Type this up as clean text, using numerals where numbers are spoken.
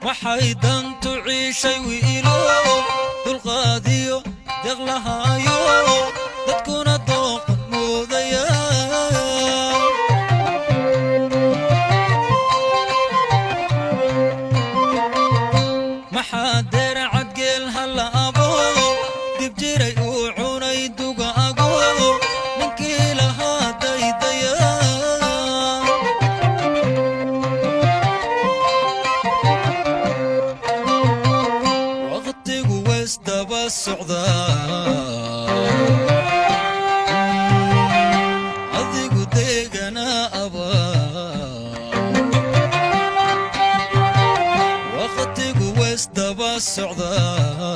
Waxay dantu ciishay wiilo dulqaadiyo deqlahaayo, dadkuna dooqan moodaya. Maxaa deracad geel halaabo dib jiray uu cunay dugaago, ninkii lahaa daydaya. Waqtigu weysdaba socdaa, adigu deegana aba. Waqtigu weysdaba socdaa.